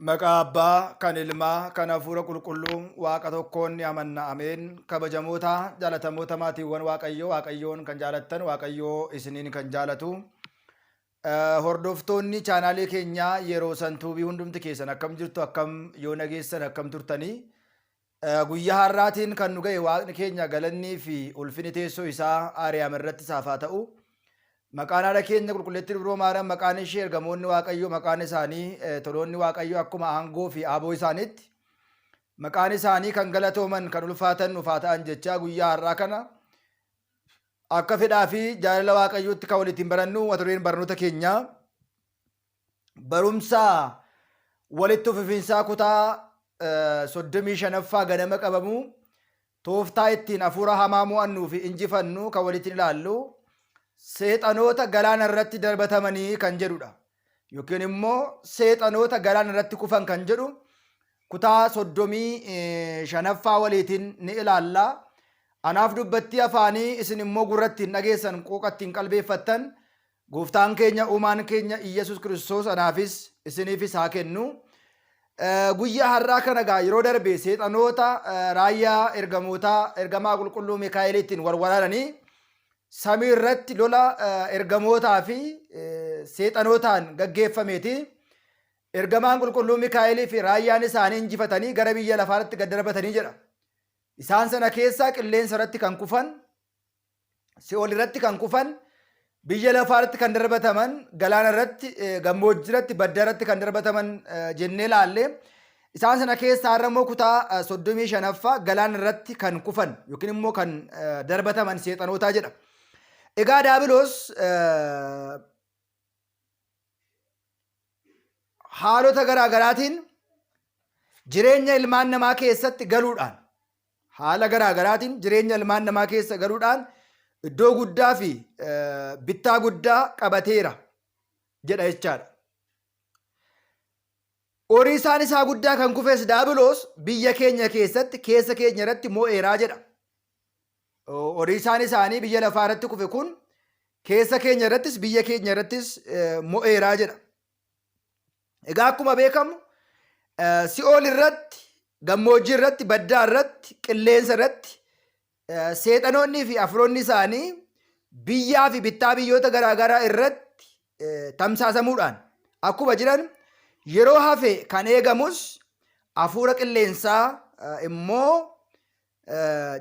Maqaa Abbaa, kan Ilmaa, kan Hafuura Qulqulluu Waaqa tokkoon ni amanna. Ameen. Kabajamoota, jaalatamoota maatiiwwan Waaqayyoo, Waaqayyoon kan jaalattan, Waaqayyoo isiniin kan jaalatu. Hordoftoonni chaanaalii keenyaa yeroo santuubii hundumti keessan akkam jirtu, akkam yoo nageessan, akkam turtanii? Guyyaa har'aatiin kan nu ga'e Waaqni keenya galannii fi ulfini teessoo isaa Aariyaam irratti isaaf haa ta'u. Maqaan haadha keenya qulqulleettii Dubroo Maariyaam, maqaan ishee ergamoonni Waaqayyoo, maqaan isaanii toloonni Waaqayyoo akkuma aangoo fi aaboo isaaniitti maqaan isaanii kan galatooman kan ulfaatan nuuf haa ta'an jechaa, guyyaa har'aa kana akka fedhaa fi jaalala Waaqayyootti kan walitti barannu mata dureen barnoota keenyaa barumsa walitti fufiinsaa kutaa 35ffaa ganama qabamu, tooftaa ittiin hafuura hamaa mo'annuu fi injifannu kan walitti ilaallu, seexanoota galaana irratti darbatamanii kan jedhudha. Yookiin immoo seexanoota galaana irratti kufan kan jedhu kutaa 35ffaa waliitiin ni ilaalla. Anaaf dubbattii afaanii, isin immoo gurra ittiin dhageessan, qooqa ittiin qalbeeffattan Gooftaan keenya uumaan keenya Iyyasuus Kiristoos anaafis isiniifis haa kennu. Guyyaa har'aa kana egaa yeroo darbe seexanoota raayyaa ergamootaa ergamaa qulqulluu Mikaa'eliitiin wal waraananii samii irratti lola ergamootaa fi seexanootaan gaggeeffameeti. Ergamaan qulqulluu Mikaa'elii fi raayyaan isaanii injifatanii gara biyya lafaatti gad darbatanii jedha. Isaan sana keessaa qilleensa irratti kan kufan, si'ool irratti kan kufan, biyya lafaa irratti kan darbataman, galaana irratti, gammoojjii irratti, baddaa irratti kan darbataman jennee ilaalle. Isaan sana keessaa har'a immoo kutaa 35ffaa galaana irratti kan kufan yookiin immoo kan darbataman seexanootaa jedha. Egaa Daabiloos haalota garaa garaatiin jireenya ilmaan namaa keessatti galuudhaan, haala garaa garaatiin jireenya ilmaan namaa keessa galuudhaan iddoo guddaa fi bittaa guddaa qabateera jedha jechaadha. Horiisaan isaa guddaa kan kufes Daabiloos biyya keenya keessatti keessa keenya irratti mo'eeraa jedha. Horiisaan isaanii biyya lafaa irratti kufe kun keessa keenya irrattis biyya keenya irrattis mo'eeraa jedha. Egaa akkuma beekamu si'ool irratti, gammoojjii irratti, baddaa irratti, qilleensa irratti seexanoonnii fi afuroonni isaanii biyyaa fi bittaa biyyoota garaagaraa irratti tamsaasamuudhaan akkuma jiran, yeroo hafe kan eegamus hafuura qilleensaa immoo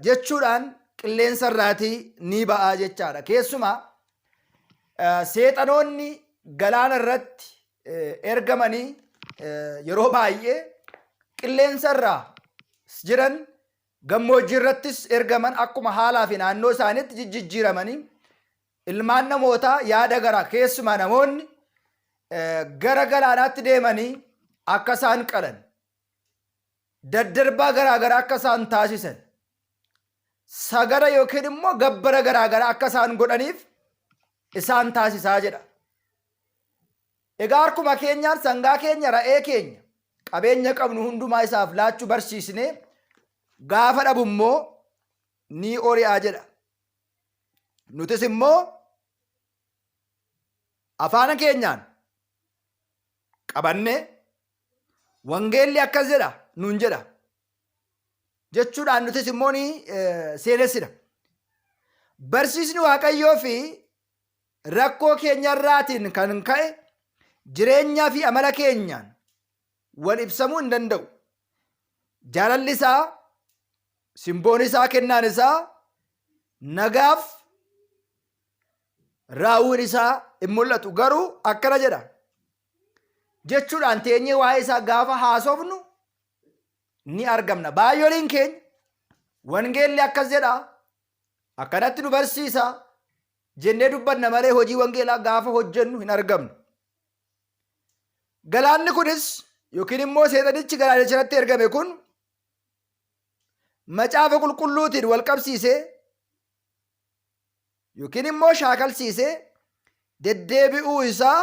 jechuudhaan qilleensa irraatii ni ba'aa jechaadha. Keessumaa seexanoonni galaana irratti ergamanii yeroo baay'ee qilleensa irraa jiran, gammoojjii irrattis ergaman, akkuma haalaa fi naannoo isaaniitti jijjiiramanii ilmaan namootaa yaada garaa, keessumaa namoonni gara galaanaatti deemanii akka isaan qalan, daddarbaa garaa garaa akka isaan taasisan, sagada yookiin immoo gabbara garaa garaa akka isaan godhaniif isaan taasisaa jedha. Egaa harkuma keenyaan sangaa keenya, ra'ee keenya, qabeenya qabnu hundumaa isaaf laachuu barsiisnee gaafa dhabu immoo ni ori'aa jedha. Nutis immoo afaan keenyaan qabannee wangeelli akkas jedha nuun jedha jechuudhaan nutis immoo ni seenessina. Barsiisni Waaqayyoo fi rakkoo keenyarraatiin kan ka'e jireenyaa fi amala keenyaan wal ibsamuu hin danda'u. Jaalalli isaa, simboon isaa, kennaan isaa, nagaaf raawwiin isaa hin mul'atu. Garuu akkana jedha jechuudhaan teenyee waa'ee isaa gaafa haasofnu ni argamna. Baay'ooliin keenya wangeelli akkas jedha, akkanatti nu barsiisa jennee dubbanna malee hojii wangeelaa gaafa hojjennu hin argamnu. Galaanni kunis yookiin immoo seexanichi galaanicha irratti ergame kun macaafa qulqulluutiin wal qabsiisee yookiin immoo shaakalsiisee deddeebi'uu isaa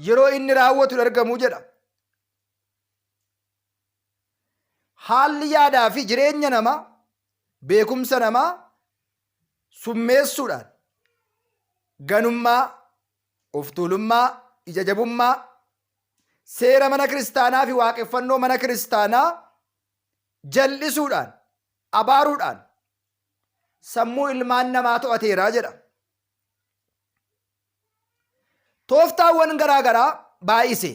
yeroo inni raawwatu hin argamu jedha. Haalli yaadaa fi jireenya namaa, beekumsa namaa summeessuudhaan ganummaa, of tuulummaa, ija jabummaa, seera mana kiristaanaa fi waaqeffannoo mana kiristaanaa jal'isuudhaan, abaaruudhaan sammuu ilmaan namaa to'ateera jedha. Tooftaawwan garaa garaa baay'ise.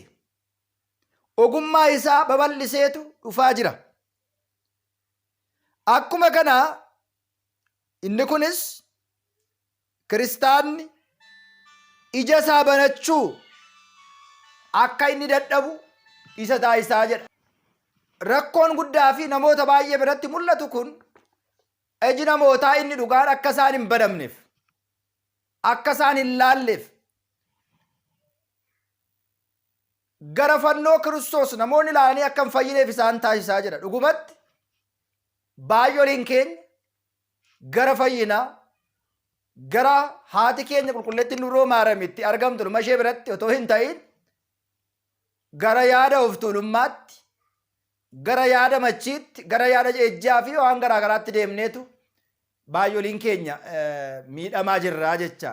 Ogummaa isaa babal'iseetu dhufaa jira. Akkuma kana inni kunis kiristaanni ija isaa banachuu akka inni dadhabu isa taasisaa jedha. Rakkoon guddaa fi namoota baay'ee biratti mul'atu kun iji namootaa inni dhugaan akka isaan hin banamneef, akka isaan hin laalleef, gara fannoo Kiristoos namoonni ilaalanii akka hin fayyineef isaan taasisaa jira. Dhugumatti baay'oliin keenya gara fayyinaa gara haati keenya qulqulleettiin Dubroo Maaramitti argamtu dhuma ishee biratti otoo hin ta'in gara yaada of tuulummaatti, gara yaada machiitti, gara yaada ejjaa fi waan garaa garaatti deemneetu baay'oliin keenya miidhamaa jirra jecha.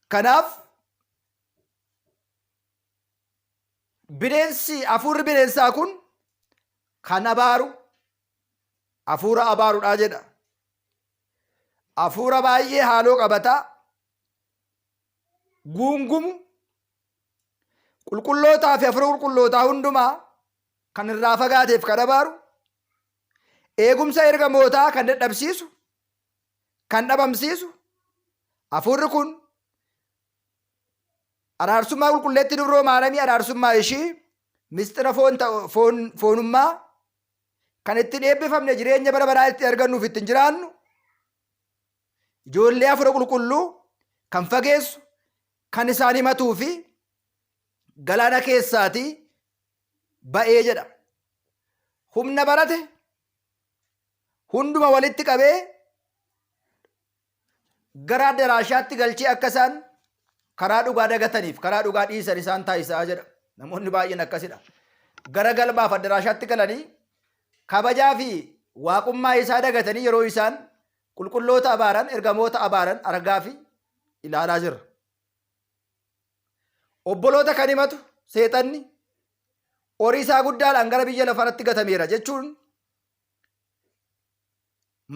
Kanaaf bineensi hafuurri bineensaa kun kan abaaru hafuura abaarudha jedha. Hafuura baay'ee haaloo qabataa guungumu qulqullootaa fi hafuura qulqullootaa hundumaa kan irraa fagaateef kan abaaru eegumsa ergamootaa kan dadhabsiisu kan dhabamsiisu hafuurri kun araarsummaa qulqulleetti dubroo maaramii araarsummaa ishii mistira foon ta'u- foon foonummaa kan ittiin eebbifamne jireenya bara baraa itti argannuuf ittiin jiraannu ijoollee hafuura qulqulluu kan fageessu kan isaan himatuu fi galaana keessaatii ba'ee jedha. Humna barate hunduma walitti qabee gara addaraashaatti galchee akka isaan karaa dhugaa dagataniif karaa dhugaa dhiisan isaan taasisaa jedha. Namoonni baay'een akkasidha. Gara galmaaf addaraashaatti galanii kabajaa fi waaqummaa isaa dagatanii yeroo isaan qulqulloota abaaran, ergamoota abaaran argaa fi ilaalaa jirra. Obboloota kan himatu seexanni horii isaa guddaadhaan gara biyya lafaarratti gatameera jechuun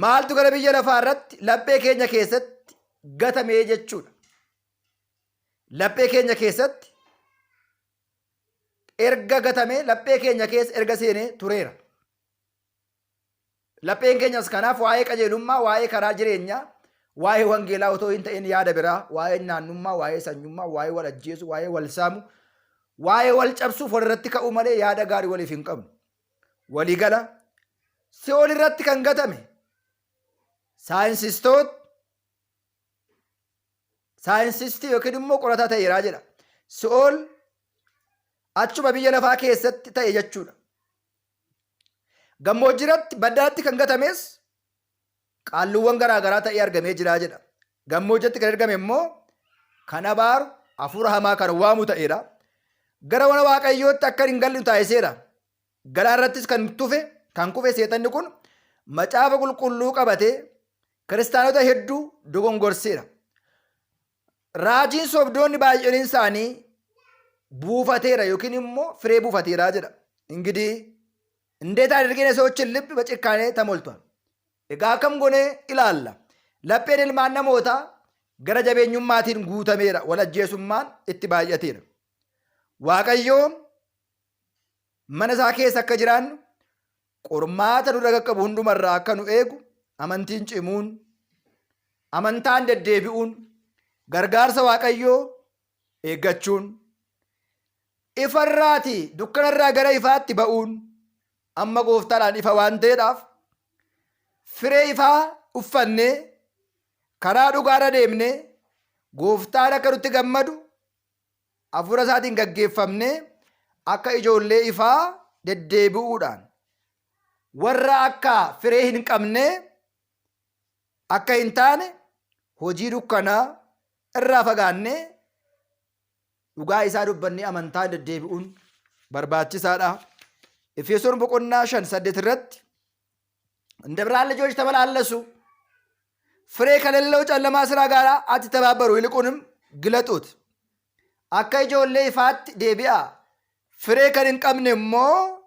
maaltu gara biyya lafaa irratti laphee keenya keessatti gatamee jechuudha. Laphee keenya keessatti erga gatamee laphee keenya keessa erga seenee tureera. Lapheen keenyas kanaaf waa'ee qajeelummaa, waa'ee karaa jireenyaa, waa'ee wangeelaa otoo hin ta'in yaada biraa, waa'ee naannummaa, waa'ee sanyummaa, waa'ee wal ajjeesuu, waa'ee wal saamu, waa'ee wal cabsuuf walirratti ka'uu malee yaada gaarii waliif hin qabnu. Waliigala si'ool irratti kan gatame saayinsistoota saayinsistii yookiin immoo qorataa ta'eeraa jedha. Si'ool achuma biyya lafaa keessatti ta'e jechuudha. Gammoojjiirratti baddaatti kan gatames qaalluuwwan garaa garaa ta'ee argamee jira jedha. Gammoojjiitti kan argame immoo kan abaaru hafuura hamaa kan waamu ta'eera. Gara mana Waaqayyootti akka hin galle nu taasiseera. Galaanarrattis kan tufe kan kufe seexanni kun macaafa qulqulluu qabatee kiristaanota hedduu dogongorseera. Raajiin sobdoonni baay'een isaanii buufateera yookiin immoo firee buufateera jedha. Ingidihi እንዴት አድርገን የሰዎችን ልብ በጭካኔ ተሞልቷል። Egaa akkam goonee ilaalla? Lapheen ilmaan namootaa gara jabeenyummaatiin guutameera, wal ajjeesummaan itti baay'ateera. Waaqayyoo mana isaa keessa akka jiraannu qormaata nurra qaqqabu hundumarraa akka nu eegu amantiin cimuun, amantaan deddeebi'uun, gargaarsa Waaqayyoo eeggachuun, ifarraatii dukkanarraa gara ifaatti ba'uun amma gooftaadhaan ifa waan ta'eedhaaf firee ifaa uffannee karaa dhugaarra deemnee gooftaan akka nutti gammadu hafuura isaatiin gaggeeffamnee akka ijoollee ifaa deddeebi'uudhaan warra akka firee hin qabne akka hin taane hojii dukkanaa irraa fagaannee dhugaa isaa dubbannee amantaa deddeebi'uun barbaachisaadha. Efesoon boqonnaa 5:8 irratti እንደ ብርሃን ልጆች ተመላለሱ፣ ፍሬ ከሌለው ጨለማ ስራ ጋር አትተባበሩ፣ ይልቁንም ግለጡት። Akka ijoollee ifaatti deebi'aa. Firee kan hin qabne immoo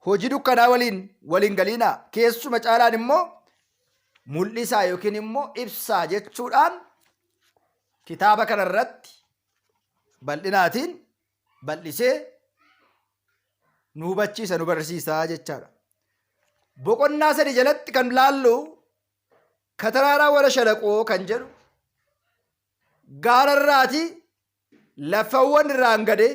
hojii dukkanaa waliin waliin galiinaa. Keessuma caalaan immoo mul'isaa yookiin immoo ibsaa jechuudhaan kitaaba kana irratti bal'inaatiin bal'isee nu hubachiisa nu barsiisa jechaadha. Boqonnaa sadi jalatti kan laallu kataraaraa wara shalaqoo kan jedhu gaararraati lafawwan irraan gadee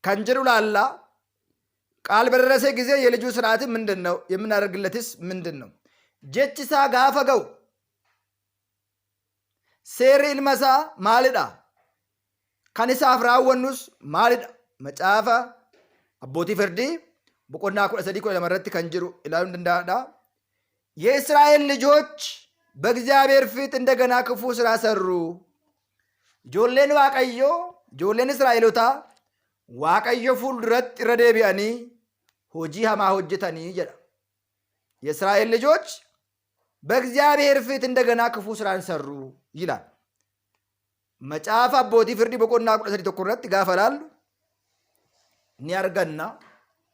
kan jedhu laalla። ቃል በደረሰ ጊዜ የልጁ ስርዓት ምንድን ነው? የምናደርግለትስ ምንድን ነው? Jechi isaa gaafa ga'u seerri ilma isaa maalidha? Kan isaaf raawwannus maalidha? Macaafa Abbootii Firdii boqonnaa 13 12 irratti kan jiru ilaaluun danda'aadha። የእስራኤል ልጆች በእግዚአብሔር ፊት እንደገና ክፉ ስራ ሰሩ። Ijoolleen Waaqayyoo, ijoolleen Israa'elotaa Waaqayyo fuulduratti irra deebi'anii hojii hamaa hojjetanii jedha። የእስራኤል ልጆች በእግዚአብሔር ፊት እንደገና ክፉ ስራን ሰሩ ይላል። Macaafa Abbootii Firdii boqonnaa 13 1 irratti gaafa laallu ni arganna.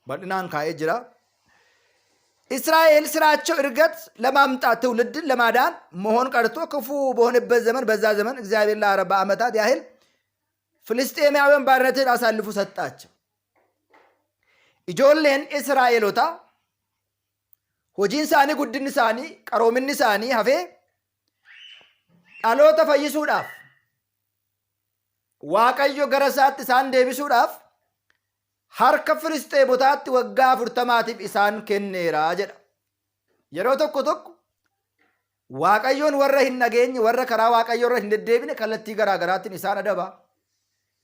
Bal'inaan kaa'ee jira. እስራኤል ስራቸው እድገት ለማምጣት ትውልድን ለማዳን መሆን ቀርቶ ክፉ በሆነበት ዘመን በዛ ዘመን እግዚአብሔር ለ40 ዓመታት ያህል ፍልስጤማውያን ባርነትን አሳልፎ ሰጣቸው። Ijoolleen Israa'elotaa hojiin isaanii guddinni isaanii qaroominni isaanii hafee dhaloota fayyisuudhaaf Waaqayyo gara isaatti isaan deebisuudhaaf harka Filisxeemotaatti waggaa 40tiif isaan kenneera jedha. Yeroo tokko tokko Waaqayyoon warra hin dhageenye, warra karaa Waaqayyoo irra hin deddeebine kallattii garaa garaatiin isaan adaba.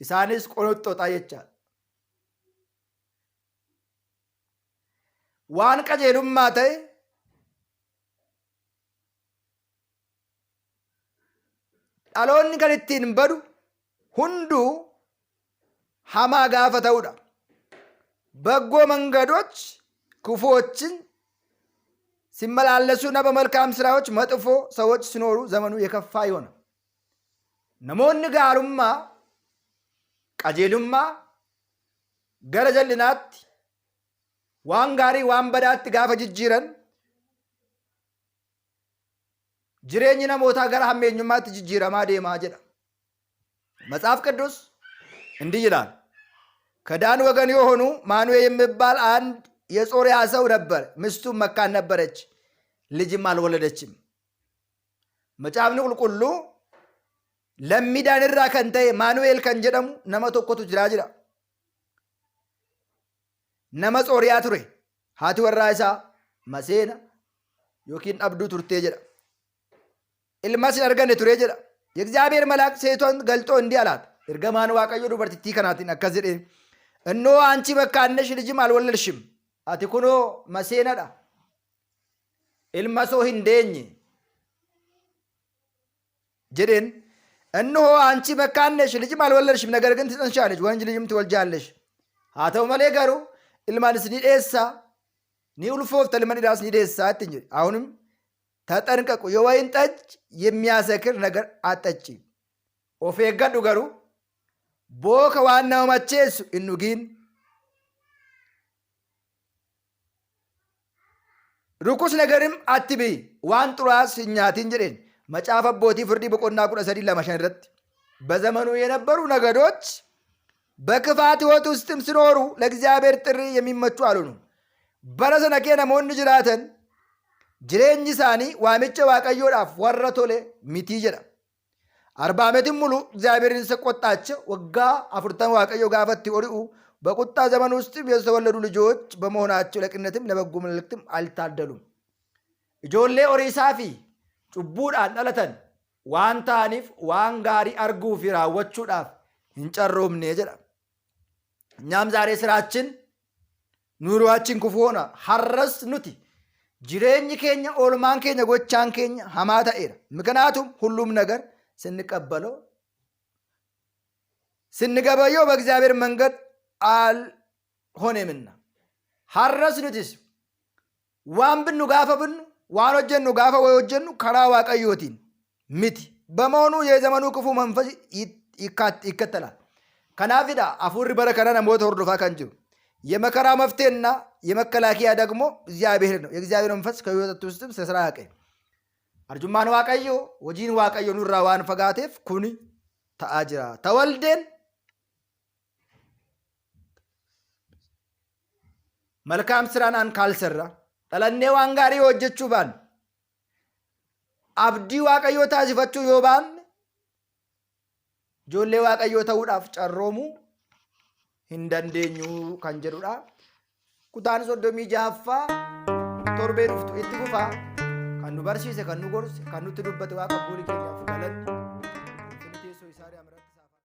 Isaanis qonoxxoxaa jechaadha. Waan qajeelummaa ta'e dhaloonni kan ittiin badu hunduu hamaa gaafa ta'udha። በጎ መንገዶች ክፉዎችን ሲመላለሱና በመልካም ስራዎች መጥፎ ሰዎች ሲኖሩ ዘመኑ የከፋ ይሆናል። Namoonni gaarummaa qajeelummaa gara jal'inaatti waan gaarii waan badaatti gaafa jijjiiran jireenyi namootaa gara hammeenyummaatti jijjiiramaa deemaa jedha። መጽሐፍ ቅዱስ እንዲህ ይላል። ከዳን ወገን የሆኑ ማኑዌ የሚባል አንድ የጾርያ ሰው ነበር። ሚስቱም መካን ነበረች፣ ልጅም አልወለደችም። Macaafni Qulqulluu lammii Daan irraa kan ta'e Maanu'eel kan jedhamu nama tokkotu jiraa jira. Nama Tsooriyaa ture. Haati warraa isaa maseena yookiin dhabduu turtee jedha. Ilmas hin arganne ture jedha። የእግዚአብሔር መልአክ ሴቷን ገልጦ እንዲህ አላት። Ergamaan Waaqayyoo dubartittii kanaatiin akkas jedhee እነሆ አንቺ መካን ነሽ፣ ልጅም አልወለድሽም። Ati kunoo maseenadha. Ilma soo hin deenye jedheen። እነሆ አንቺ መካን ነሽ፣ ልጅም አልወለድሽም፣ ነገር ግን ትጸንሻለሽ፣ ወንድ ልጅም ትወልጃለሽ። Haa ta'u malee garuu ilmaanis ni dheessa, ni ulfoofta, ilma dhiiraas ni deessa ittiin jedhe። አሁንም ተጠንቀቁ፣ የወይን ጠጅ የሚያሰክር ነገር አትጠጪ። Of eeggadhu garuu booka waan nama macheessu hin dhugiin. ርኩስ ነገርም አትብይ፣ waan xuraa'aas hin nyaatin jedheen። Macaafa Abbootii Firdii boqonnaa 13 2 5 irratti በዘመኑ የነበሩ ነገዶች በክፋት ሕይወት ውስጥም ሲኖሩ ለእግዚአብሔር ጥሪ የሚመቹ አልሆኑም። Bara sana kee namoonni jiraatan jireenyi isaanii waamicha Waaqayyoodhaaf warra tole miti jedha። 40 ዓመትም ሙሉ እግዚአብሔርን ሲቆጣቸው waggaa 40 Waaqayyo gaafatti ori'u በቁጣ ዘመን ውስጥም የተወለዱ ልጆች በመሆናቸው ለቅንነትም ለበጎ መልእክትም አልታደሉም። Ijoollee horiisaa fi cubbuudhaan dhalatan waan ta'aniif waan gaarii arguu fi raawwachuudhaaf hin carroomne jedha። እኛም ዛሬ ስራችን ኑሯችን ክፉ ሆኗል። Har'as nuti jireenyi keenya oolmaan keenya gochaan keenya hamaa ta'eera። ምክንያቱም ሁሉም ነገር ስንቀበለው ስንገበየው በእግዚአብሔር መንገድ አልሆነምና har'as nutis waan binnu gaafa binnu waan hojjennu gaafa way hojjennu karaa Waaqayyootiin miti. በመሆኑ የዘመኑ ክፉ መንፈስ ይከተላል። Kanaafidha hafuurri bara kana namoota hordofaa kan jiru. የመከራ መፍትሄና የመከላከያ ደግሞ እግዚአብሔር ነው። የእግዚአብሔር መንፈስ ከህይወት ውስጥም ስለራቀ arjummaan Waaqayyoo, hojiin Waaqayyoo nurraa waan fagaateef kuni ta'aa jira. ተወልደን መልካም ስራን ካልሰራ, dhalannee waan gaarii hojjechuu baanne, abdii Waaqayyoo taasifachuu yoo baanne, ijoollee Waaqayyoo ta'uudhaaf carroomuu hin dandeenyu kan jedhudha. Kutaan 36ffaa torbee dhuftu itti fufaa. Kan nu barsiise, kan nu gorse, kan nutti dubbate Waaqa abboolii keenyaaf galanni